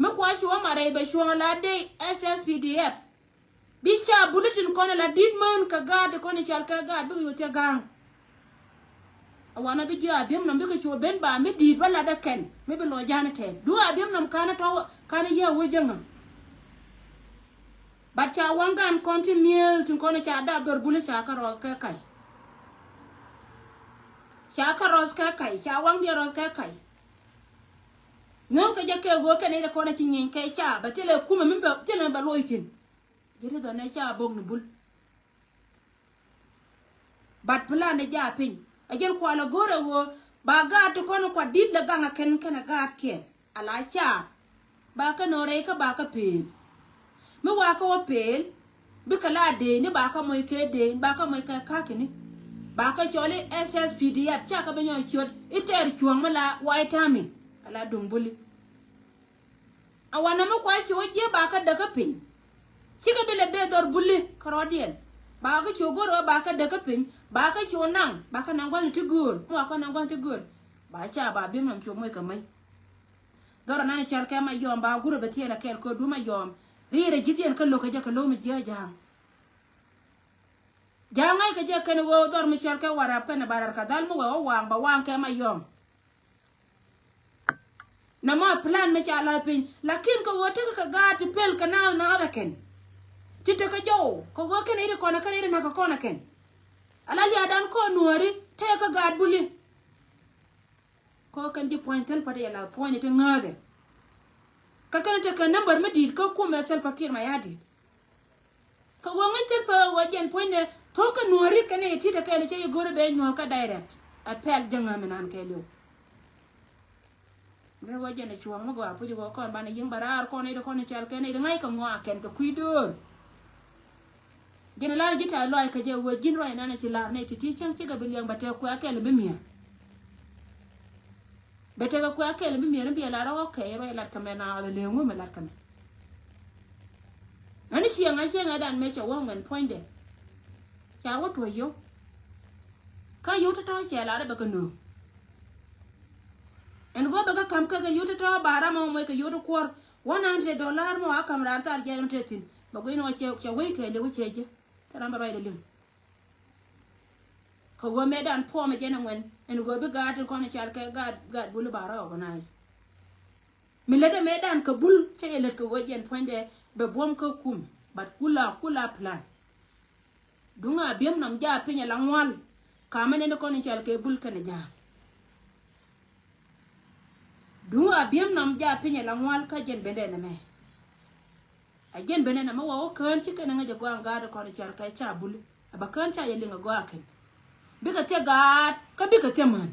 Mi kua ci wä marɛ bɛ cuɔ̱ŋ la dee S S P D F. Bi ca bulletin kɔn la dit mään kɛ gaat ti kɔn i̱ cal kɛ gaat bikɛ yo̱ thiɛ ga̱a̱ŋ. A wanɛ bi jiɛ Abiemnom bikɛ cuɔ ben ba mi di̱i̱t bä lat ɛ kɛn mi bi lɔ ja̱a̱n tɛth du Abiemnom ka̱n tɔ̱ ka̱n yɛ wä jäŋä. But ca waŋ gan kɔn ti mi̱eeth tin kɔn ca dap dhɔr buli ca kä rɔth kɛ kac. Ca kä rɔth kɛ kac ca waŋ diɛ rɔth kɛ kac. Ŋäth kɛ jɛ kɛ ɣöö kɛn i̱ dee kɔn a ci nyieny kɛ ca bɛ thilɛ kumɛ mi bɛ thilɛ mi bɛ loc thi̱n. Ji̱ ti dhɔn ɛ ca bok ni bul. But plan ni jaa piny a jɛn kualɛ go̱r ɛ ɣöö ba gaat ti kɔn kua di̱t lɛ gaŋ a kɛn kɛn a gaat kiɛn a la caar. Ba kä nɔ rɛy kä ba kä pel. Mi wa kä wä pel. Bikɛ la dee ni ba kä mɔc kɛ dee ba kä mɔc kɛ ka̱ki̱ni. Ba kä cɔl i̱ S S P D F ca kä bi nyɔk ciöt i̱ tɛɛr cuɔ̱ɔ̱ŋ mi la White Army. Ala duŋ buli. A wanɛ mi kua cu jiɛ ba kä däkä piny. Cikɛ bi lɛ bee dhɔr buli kärɔɔdiɛn. Ba kä cu go̱r ɣä ba kä däkä piny ba kä cu naŋ ba kä naŋ gua̱n ti göör mi wa kä naŋ gua̱n ti göör. Ba ca ba bim nɔm cu moc kɛ mäc. Dhɔr anan i̱ cɔal kɛ Mayɔm ba gurɛ bɛ thiɛl ɛ kɛɛl kɛ duŋ Mayɔm. Ri̱i̱rɛ ji̱thiɛn kä lo̱k kɛ jɛ kɛ lo̱k mi jiɛ ja̱a̱ŋ. Ja̱a̱ŋ ŋa̱c kɛ jɛ kɛn ɣöö dhɔr mi cɔal kɛ Warap kɛn ɛ Barɛl kɛ dhal mi wɛ wä waŋ ba waŋ kɛ Mayɔm. Nɔmɔ plan mi ca la̱th piny lakin kɛ ɣöö tekɛ kɛ gaat ti pel kɛ naath naath ɛ kɛn. Ti tekɛ jɔw kɛ ɣöö kɛn i̱ ti kɔn ɛ kɛn i̱ ti na̱k kɛ kɔn ɛ kɛn. Ala lia̱a̱dan kɔn nuääri tekɛ kɛ gaat buli. Kɔ kɛn ji̱ puɔ̱ny thil pa̱t yɛ la puɔ̱ny ti ŋääthɛ. Kä kɛn tekɛ number mi di̱i̱t kä kumɛ Salva Kiir Mayardit. Kɛ wä ŋäc thil pä wä jɛn puɔ̱nydɛ thok kɛ nuɔ̱ɔ̱ri kɛn i̱ ti̱t kɛɛl i̱ cä i̱ go̱rä bɛ nyuɔ̱ɔ̱k kä direct. Ɛ pɛl jäŋä mi nan kɛɛliw. Rin wä jɛn i̱ cuɔ̱ɔ̱ŋ mi gɔaa puc i̱ wä kɔn banɛ yi̱ŋ bɛ raar kɔn i̱ di kɔn i̱ cɔal kɛn i̱ di ŋa̱c kɛ ŋɔaa kɛn kɛ kui̱ döör. Jɛn lar ji̱ tɛ̈th lɔaac kä jɛ ɣöö ji̱n ruac nɛn a ci lar nɛy ti̱ti̱ cäŋ cikɛ bi liɛŋ bɛ tɛk kuɛ kɛl bi mi̱er. Bɛ tɛk kuɛ kɛl bi mi̱er in biɛ lar ɣɔk kɛ ruac lat kɛ mɛ na ɣɔth a leŋ wä mɛ lat kɛ mɛ. Ɛn ciɛŋ a ciɛŋ a dan mɛ cɛ wä ŋuɛn puɔ̱nydɛ. Ca wä tuɔ̱c yio̱w. Kä yio̱w tɔ̱tɔ̱ cɛ lar bɛ kɛ nööŋ. Ɛn ɣöö bɛ kä ka̱m kä kɛ yio̱w tɔ̱tɔ̱ ba ram a mɔ mɔc kɛ yio̱w ti kuɔr. One hundred dollar mɔ a ka̱m raan thar jiɛn mɛ te thi̱n bɛ gui̱n ɣɔk cɛ wec kɛ liw cɛ jɛ. Thil ram bɛ ruacdɛ liŋ. Kɛ ɣöö mëëdan puɔmɛ jɛn ɛ ŋuɛn ɛn ɣöö bi gaat tin kɔn i̱ cal kɛ gaat, gaat bul i̱ ba rɔ organize. Mi lätdɛ mëëdan kɛ bul cä yɛ lät kɛ ɣöö jɛn puɔ̱nydɛ bɛ buɔ̱m kä kum. But kula, kula plan. Duŋ a bi̱em nɔm jaak piny ɛ la ŋual. Kamɛ nɛn i̱ kɔn i̱ cal kɛ bul kɛn i̱ jaak. Duŋ a bi̱em nɔm jaak piny ɛ la ŋual kä jɛn bendɛ nɛmɛ. A jɛn bendɛ nɛmɛ wä wä kään ci kɛn ɛ ŋäc ɛ gɔaa ŋ gaat i̱ kɔn i̱ cal kɛ ca buli. A bɛ kään ca yɛ liŋ ɛ gɔaa kɛn. Bikɛ thiɛ gaat kä bikɛ thiɛ män.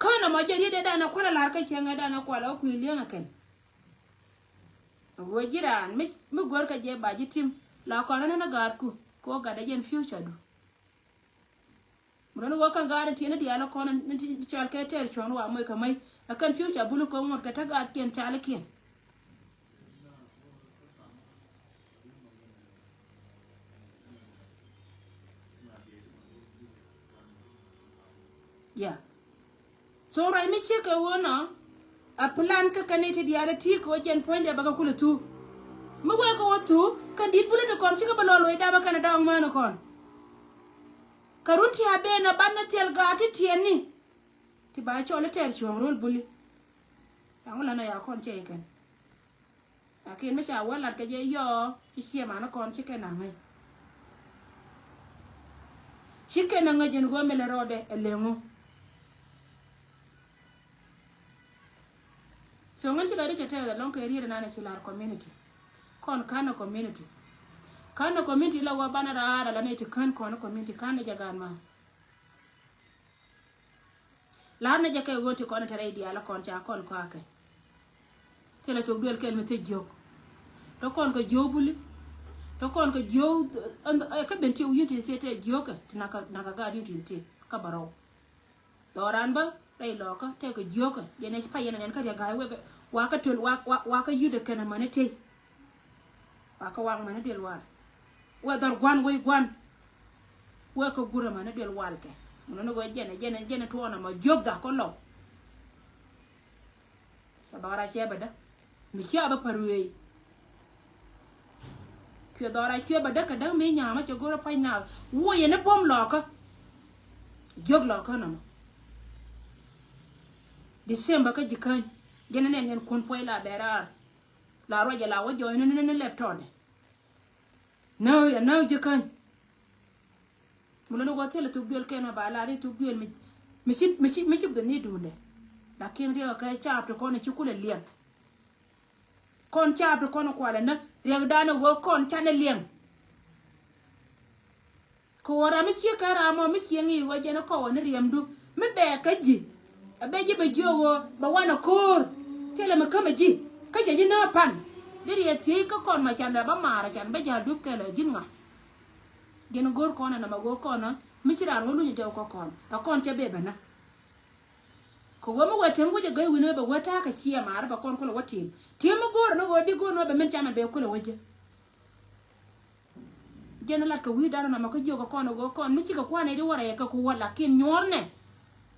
Kään ɛmɔ jɛ riet ɛ danɛ kual ɛ la̱r kä cieŋ ɛ danɛ kual ɛ wä kui̱ li̱eŋ ɛ kɛn. Wee ji̱ raan mi, mi go̱rkɛ jɛ ba ji̱ tim la kɔn ɛ nɛn ɛ gaatku kɛ wä gat ɛ jɛn future du. Mi rɔ̱n wä kɛn gaat in tiɛn in diaal in kɔn in ti cɔal kɛ tɛɛr cuɔ̱ɔ̱ŋ wa moc kɛ mäc. Ɛ kɛn future bul in ko̱ŋ ŋuɔ̱t kɛ te gaatkiɛn calikiɛn. Yeah. So ruac mi ciek kɛ ɣöö nɔ a plan kä kɛn i̱ ti diaal i̱ ti kɛ ɣöö jɛn puɔ̱nydɛ bɛ kɛ kulɛ thuk. Mi wee kɛ ɣöö thuk kɛn di̱t bul i̱ ti kɔn cikɛ bɛ lɔ loc dapä kɛn a dɔɔŋ mään i̱ kɔn. Kɛ run ti a ben a banɛ thil gaat ti tiɛɛni. Ti ba cɔl i̱ tɛɛr cuɔ̱ɔ̱ŋ ro̱l buli. Yaŋ wä länɛ ya kɔn cɛ ikɛn. Lakin mi ca wä lat kɛ jɛ yɔɔ ci ciɛ man kɔn ci kɛn a ŋäc. Ci kɛn a ŋäc in ɣöö mi lɛ rɔɔdɛ ɛ leŋu. So ŋän ci lɔcdä cɛ tɛth ɛlɔ̱ŋ kɛ riet ɛnan ɛ ci lar community. Kɔn ka̱n ɛ community. Ka̱n ɛ community la wä banɛ raar ala nɛy ti kän kɔn ɛ community ka̱n ɛ jɛ gaat ma. Lar nɛ jɛ kɛ ɣöö ti kɔn ɛ te rɛy diaal ɛ kɔn ca kɔn kɔakɛ. Thilɛ thok duel kɛl mi thil jiök. Te kɔn kɛ jiök buli. Te kɔn kɛ jiök, ɛ, kä ben ti wi̱i̱ ti thil te jiök kɛ ti nak kɛ, nak kɛ gaat wi̱i̱ ti thil kä bɛ rɔw. Dhɔran bä rɛy lɔkä tekɛ jiökä jɛn ɛ ci pay yɛn ɛ nɛn kä riɛk ga̱a̱c wekɛ wakä töl wak, wak, wakä yut ɛ kɛn ɛ mäni tey. Wakä wak mäni duel wal. Wek dhɔr gua̱n wec gua̱n. Wek kä gurɛ mäni duel wal kɛ. Mun ni wek jɛn ɛ, jɛn ɛ, jɛn ɛ tuɔɔn ɛ mɔ jiökda kä lɔw. Cɛ dhɔra cɛ bɛ dä. Mi cia bä pär wee. Cuɛ dhɔra cuɛ bä däkä däk mi nyamä cɛ go̱rä pa̱ny naath. Wuɔyɛ ni buɔ̱m lɔkä. Jiök lɔkä nɔmɔ. December kä ji̱ käny. Jɛn ni nɛn yɛn kun puɔy la bɛ raar. La ruacɛ la wä jɔɔy ni ni ni lɛp tɔɔdɛ. Nääk yɛ nääk ji̱ käny. Mi luni wä thilɛ thuk duël kɛn mɛ ba lar i̱ thuk duël mi, mi ci, mi ci, mi ci ben ni duundɛ. Lakin riɛk kɛ caap ti kɔn i̱ ci kulɛ liɛŋ. Kɔn caap ti kɔn i̱ kualɛ ni riɛkdan i̱ wä kɔn canɛ liɛŋ. Kɛ wä ram mi ciek kɛ ram mɔ mi cieŋ i̱ wä jɛn i̱ kɔwä ni riɛmdu mi bɛ kä ji̱. Ɛ bɛ ji̱ bɛ jiök wä bɛ wanɛ ko̱o̱r. Thilɛ mi kämɛ ji̱ kä cɛ ji̱ nääk pan. Deri yɛ thiec kä kɔn ma can dee bä maar can bä ja̱l dup kɛl ɛ ji̱n ŋa. Ji̱n go̱r kɔn ɛ nɔmɔ go̱r kɔn ɛ mi ci raan wä luny ɛ jɔw kä kɔn ɛ kɔn cɛ bee bɛ nä. Kɛ wä mi wä tem wä jɛ gäy wi̱n ɛ bɛ wä ta̱a̱ kɛ ciɛ maar bɛ kɔn kulɛ wä tim tim mi go̱r ɛ ni wä di go̱r ni wä bɛ min can ɛ bɛ kulɛ wä jɛ. Jɛn lat kɛ wi̱i̱ dan ɔnɔmɔ kä jiök kɛ kɔn ɛ ɣöö kɔn mi cikɛ kuan ɛ di wä rɛy kɛ ku wä lakin nyuɔrnɛ.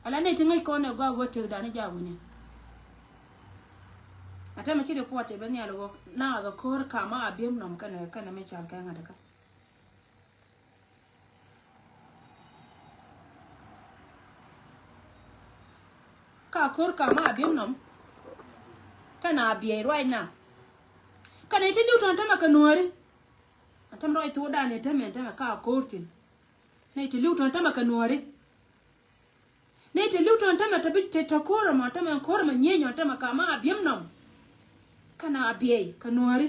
Ala ni ti ŋäc kɔn ɛ gɔaa ɣöö tëkdan ɛ jaak wi̱ni. A tɛmɛ ci report ɛ ben nhial ɛ ɣöö naath ɛ ko̱r kamä a bi̱em nɔm kɛnɛ kɛnɛ mi cal kɛ ŋa̱t ɛ kä. Ka ko̱r kamä a bi̱em nɔm kɛnɛ a biɛy right now. Kɛnɛ ti li̱w tɔn tɛmɛ kɛ nuääri. Ɛn tɛmɛ ruac thokdan ɛ tɛmɛ ɛn tɛmɛ ka ko̱r thi̱n. Nɛy ti li̱w tɔn tɛmɛ kɛ nuääri. Nɛy ti li̱w tɔn tɛmɛ tɛ bi tɛ tɛ ko̱r ɛmɔ tɛmɛ ko̱r ɛmɔ nyieny ɔn tɛmɛ kamä a bi̱em nɔm. Kɛnɛ a biɛy kɛ nuääri.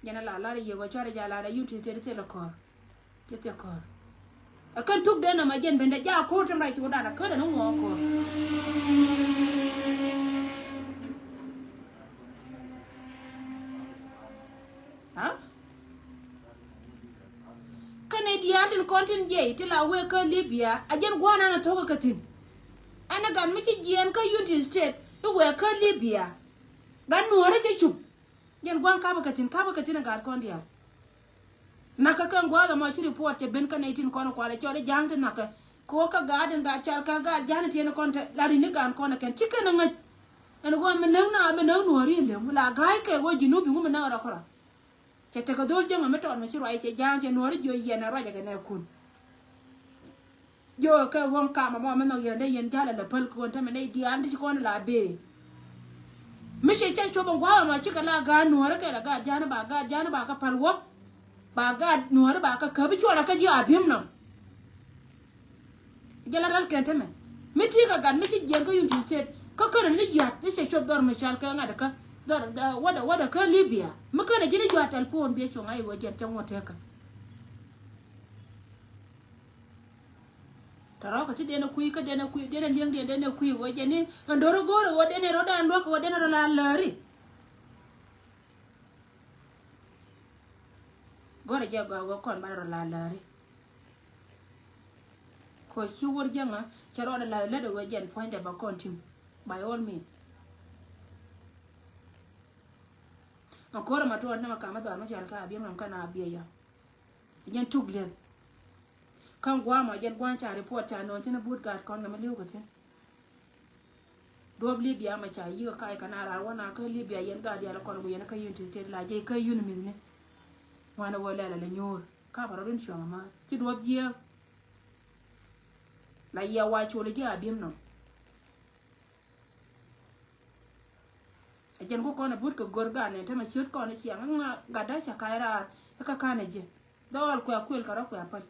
Jɛn a la lar yiëë wä cuarɛ ja lar a yun ti thil thil kɔr. Ti thil kɔr. A kän tuk den a ma jɛn bendɛ ja kɔr tem rai ti wä dan a kän a ni ŋuɔ kɔr. Ha? Kän a diaal tin kɔn tin jiɛy ti la wee kä Libya a jɛn gua̱a̱n an a thok a kä thin. Ɛn a gan mi ci jiɛn kä Unity State i wee kä Libya. Gan nuɔ̱ɔ̱rä cɛ cup. Jɛn gua̱a̱n kapä kɛ thi̱n kapä kɛ thi̱n ɛ gaat kɔn diaal. Nakä kɛn gua̱a̱th ɛmɔ ci report cɛ ben kä nɛy tin kɔn kualɛ cɔl i̱ ja̱a̱ŋ ti nakä. Kɛ ɣöö kä gaat in gaat cal kä gaat ja̱a̱n in tiɛn kɔn te la ri̱n i̱ gaan kɔn ɛ kɛn ci kɛn ɛ ŋäc. Ɛn ɣöö mi näk na mi näk nuɔ̱ɔ̱r i̱ lem la ga̱a̱c kɛ ɣöö ji̱ nup i̱ ŋu mi näk rɔ kärɔ. Cɛ tekɛ dho̱l jäŋä mi tɔɔt mi ci ruac cɛ ja̱a̱ŋ cɛ nuɔ̱ɔ̱r i̱ jiö yɛn ɛ ruacɛ kɛ nɛɛkun. Jiökɛ ɣöŋ kamä mɔ mi nhɔk yɛn dee yɛn ja̱l ala päl kɛ ɣöö tämɛ nɛy diaal ti ci kɔn la bëë. Mi cɛ cɛ cop in gua̱a̱k ɛmɔ cikɛ la gaat nuɔ̱ɔ̱ri kɛ la gaat ja̱a̱ni ba gaat ja̱a̱ni ba kä päl wä. Ba gaat nuɔ̱ɔ̱ri ba kä käp i̱ cuɔl akä ji̱ a bi̱em nɔm. Jɛ la ral kɛn tämɛ mi ti kɛ gat mi ci jiɛn kä United States kä känɛ ni ya̱t ni cɛ cop dhɔr mi cal kɛ ŋa̱t kä dhɔr wadɛ wadɛ kä Libya mi känɛ ji̱ ni ya̱t tɛl puɔ̱n biɛ cuɔ̱ŋ a i̱ wä jiɛn cɛ ŋuɔ̱t tekɛ. Tɔ̱ rɔ̱ kä ti den ɛ kui̱ kä den ɛ kui̱ den ɛ li̱eŋ den den ɛ kui̱ wä jɛ ni ɛn do̱r ɛ go̱o̱r ɛ wä den ɛ rɔ̱dan luäk ɛ wä den ɛ rɔ la läri. Go̱o̱r ɛ jɛ gɔaa wä kɔn ban ɛ rɔ la läri. Kɔ ci wur jäŋä cɛ rɔɔdɛ la lät ɛ wä jɛn puɔ̱nydɛ ba kɔn tim. By all means. Ɛn ko̱r ɛ ma tuɔɔn ni ma kamä dhɔr ma cɔal kä a biɛm ram kä na a biɛ yɔ. Jɛn tuk lieth. Kä gua̱a̱ mɔ jɛn gua̱a̱ ca report ca nɔn thi̱n a but gaat kɔn kɛ mi li̱w kɛ thi̱n. Duɔ̱p Libya mɛ ca yi̱k a kac kɛ na raar wä na kä Libya yɛn gaat diaal kɔn ku yɛn kä Unity State la jɛy kä yun mi̱thni. Ŋuan a wä lɛl a lɛ nyuur ka pa rɔ̱dun cuɔ̱ŋ a ma ci duɔ̱p jiääk. La yia wa col ji̱ a bi̱em nɔ. A jɛn ku kɔn a but kɛ gör gan ni tämɛ ciöt kɔn ciaŋ ŋa gatdä ca ka̱c raar kä ka̱n a ji̱. Dhɔɔl kuɛ kuël kɛ rɔ kuɛ päl.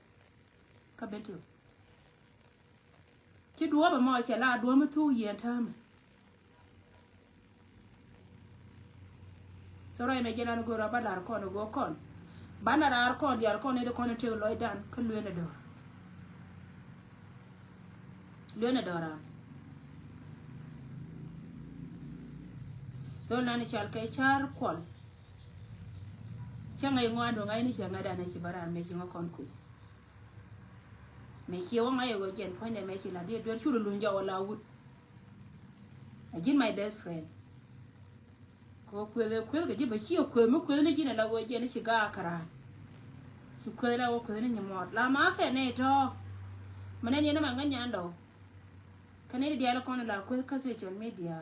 Kä ben ti ci duɔ̱ɔ̱p ɛmɔ cɛ la duɔ̱ɔ̱p mi thuk yɛn täämɛ. Thorɛ mɛ jɛn an go̱o̱r a ba lar kɔn a go̱o̱r kɔn. Banɛ raar kɔn diaal kɔn ni di kɔn a tëk lɔcdan kä luenɛ dɔ̱r. Luenɛ dɔ̱ran. Dhol nan i̱ cal kɛ car kuɔl. Cä ŋäc ŋuan duŋ ŋa̱c ni cä ŋa̱c dan i̱ ci bä ran mëë ci ŋä kɔn kui̱. Mëë ci wä ŋa̱c i̱ ɣöö jɛn puɔ̱nydɛ mëë ci la̱t i̱ duer cu luluny jɔw ala wut. A ji̱n my best friend. Kɛ kueth kueth kɛ ji̱ bä ci kueth mi kueth ni ji̱n ala ɣöö jɛn i̱ ci gaak käran. Ci kueth la ɣöö kueth ni nyi mɔɔt la ma kɛ nɛy tɔ̱. Mɛ nɛn yɛn ni ma ŋäc nyan dɔw. Kɛ nɛy di diaal kɔn la kueth kä social media.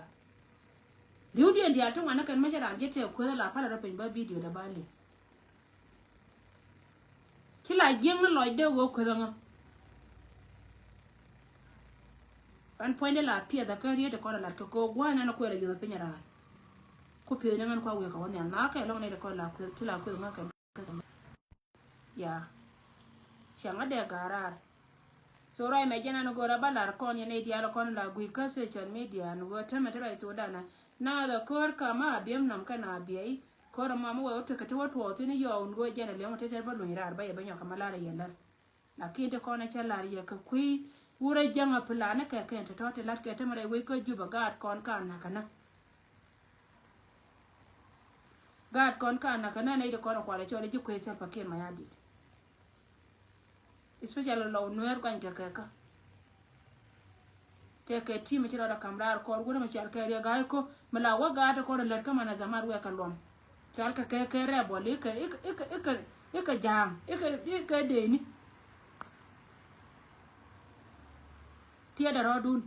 Li̱w diɛn diaal ti ŋuan ni kɛn mɛ cɛ raan ji̱ tëë kueth la palɛ rɔ piny bä video dɛ ba li̱w. Ci la jiäkni lɔcdɛ ɣöö kueth ŋä. Ɛn puɔ̱nydɛ la piɛth kä riet kɔn lat kɛ kɛ ɣöö gua̱a̱th nɛn kuɛl a yuɔth piny raan. Ku piɛth ni ŋän kua wëë kɛ wä nhial na kɛ lɔŋ ni kɔn la kueth ti la kueth ŋä kɛn. Ya. Cäŋ a dee ga̱a̱r raar. So ruac mɛ jɛn an go̱o̱r a ba lar kɔn yɛn i̱ diaal kɔn la gui̱c kä social media ni ɣöö tämɛ ti ruac thokdan a naath a köör kamä a biɛm nɔm kɛn a biɛy. Köör ɛmɔ mi wee wä tekɛ ti wä tuɔɔk thi̱n i̱ yɔɔk wun ɣöö jɛn a liɛŋ wä ti tɛt bä luny raar bä yɛ bä nyɔk kamä lar a yɛn lär. Lakin ti kɔn a cä lar yɛ kɛ kui̱ Wurɛ jäŋ a plan kɛ kɛn tɔ̱tɔ̱ ti lat kɛ tämɛ rɛy wec kä Juba, gaat kɔn ka nakä nä. Gaat kɔn ka nakä nä nɛy ti kɔn a kualɛ cɔl ji̱ kuec Salva Kiir Mayardit. Especially lɔw Nuɛɛr guany kɛ kɛ kä. Tɛ kɛ team mi ci rɔɔdɛ ka̱m raar kɔr wurɛ mi cɔal kɛ Riek Gai Kok mi la wä gaat ti kɔn a lät kä manazamat wɛɛkɛ luɔm. Cɔal kɛ kɛ kɛ rebel ikɛ ikɛ ikɛ ikɛ ikɛ ja̱a̱ŋ ikɛ ikɛ deni. Tiɛɛdɛ rɔɔdun.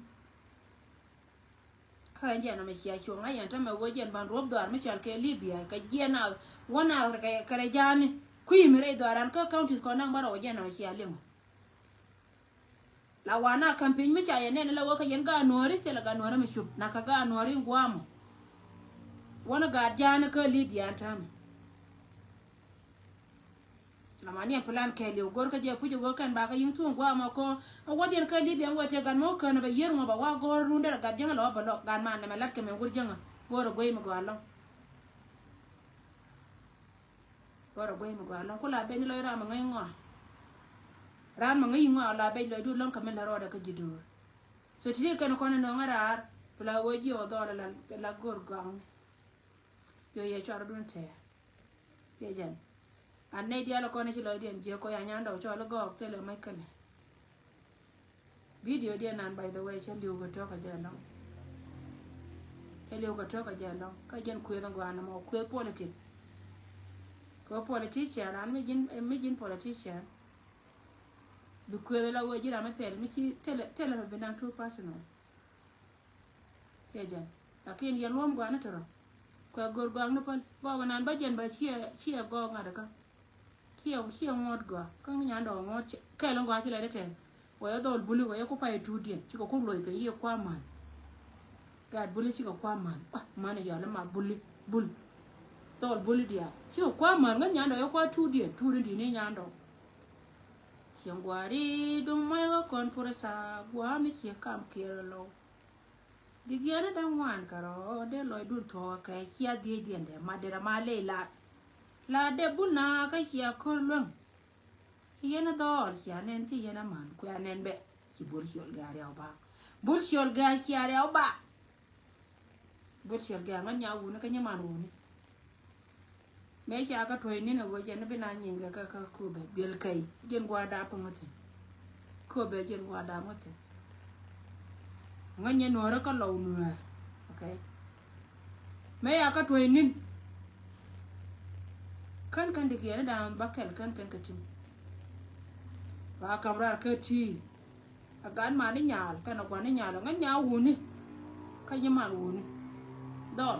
Kä ɛn jɛn ɛmɛ cia cuɔ̱ŋ a yɛn tämɛ wee jɛn ban ruɔ̱p dhɔaar mi cɔal kɛ Libya kɛ jiɛn a wä na kɛ kɛ rɛ ja̱a̱ni kui̱ mi rɛy dhɔaar an kä counties kɔn naŋ bä rɔ wä jɛn ɛmɛ cia liŋ. La wan a campaign mi ca yɛn nɛn la wä kä yɛn gaat Nuääri thilɛ gaat Nuääri mi cup na kɛ gaat Nuääri in gua̱a̱m. Wä ni gaat ja̱a̱ni kä Libya an tämɛ. Lamaniɛn plan kɛɛliw go̱r kä jɛ puc i̱ go̱r kɛn bakä yi̱ŋ thuŋ gua̱a̱mɔ ko̱. A wädiɛn kä Libya ŋuɛ tëë gat mɔ kään bɛ yier ŋuɔ bɛ wa go̱r rundɛ gat jäŋä lɔ bɛ lɔ gat man nɛmɛ lat kɛ mɛ wur jäŋä go̱r a guey mi gɔaa lɔŋ. Go̱r a guey mi gɔaa lɔŋ ku la ben ni lɔc ram a ŋäc ŋɔa. Ram a ŋäc ŋɔa la ben lɔcdu lɔŋ kɛ mi la rɔɔdɛ kä ji̱ do̱r. So ti̱ti̱ kɛn kɔn in nɔŋä raar pla wä jiɛ wä dhɔl la la go̱r gɔaŋni. Yo yɛ cuarɛ dun tɛɛ. Kiɛ jɛn. An nɛy diaal kɔn ci lɔcdiɛn jiɛ kɔ ya nyandɔk cɔl i̱ gɔɔk thilɛ mac kɛlɛ. Video diɛn nan by the way cä li̱w kɛ tɔ̱ kɛ jɛ lɔŋ. Cä li̱w kɛ tɔ̱ kɛ jɛ lɔŋ kä jɛn kuëth in gɔaa nɔmɔ kuëth politic. Kɛ politician an mi ji̱n mi ji̱n politician. Bi kuëth la wee ji̱ ram mi pɛl mi ci thilɛ thilɛ mi bi naŋ too personal. Kiɛ jɛn. Lakin yɛ luɔm gɔaa ni tɔrɔ. Kuɛ go̱r gɔaa ni päl. Gɔaa nan bä jɛn bä ciɛ ciɛ gɔaa ŋa̱t kä. Ciɛ ciɛ ŋuɔ̱t gɔaa. Kä nyandɛ ŋuɔ̱t kɛl ŋɔaa ci lɛ dee tɛth. Wɛ yɛ dhɔl buli wɛ yɛ ku pay tuut diɛn. Cikɛ ku loc pɛ yɛ kua man. Gaat buli cikɛ kua man. Ah, man yɔl ma buli bul. Dhɔl buli diaal. Cikɛ kua man ŋä nyandɛ yɛ kua tuut diɛn. Tuut in di̱n i̱ nyandɛ. Cieŋ gua̱a̱ri duŋ mac ɣä kɔn pur sa gua̱a̱ mi ciɛ kam kiɛɛr lɔw. Di giɛni da̱ŋ wan kärɔ dee lɔcdun thuɔ̱k kɛ cia dhiecdiɛn dee mat derɛ ma ley lat. Lat dee bul na kä cia ko̱r luäŋ. Ci yɛn a dhɔɔl cia nɛn ci yɛn a man kuɛ a nɛn bɛ. Ci bul ciöl gɛ a riaw bak. Bul ciöl gɛ a cia riaw bak. Bul ciöl gɛ a ŋän nya wuni kä nyi man wuni. Mëë ca kä tuɔ̱c ni̱n a ɣöö jɛn bi na nyiŋkɛ kä kä Köpɛ biɛl kɛy jiɛn gua̱a̱r daap kä ŋäthin. Köpɛ jiɛn gua̱a̱r daap ŋäthin. Ŋäc nyɛ nuäärä kä lɔw nuäär. Okay. Mëë ca kä tuɔ̱c ni̱n. Kän kän di kiɛn i̱ da̱a̱n ba kɛl kän kän kä tim. Ba kam raar kä ti̱i̱. A gat man ni nyaal kɛn a gua̱n ni nyaal ŋäc nyaal wuni. Kä nyi man wuni. Dhɔl.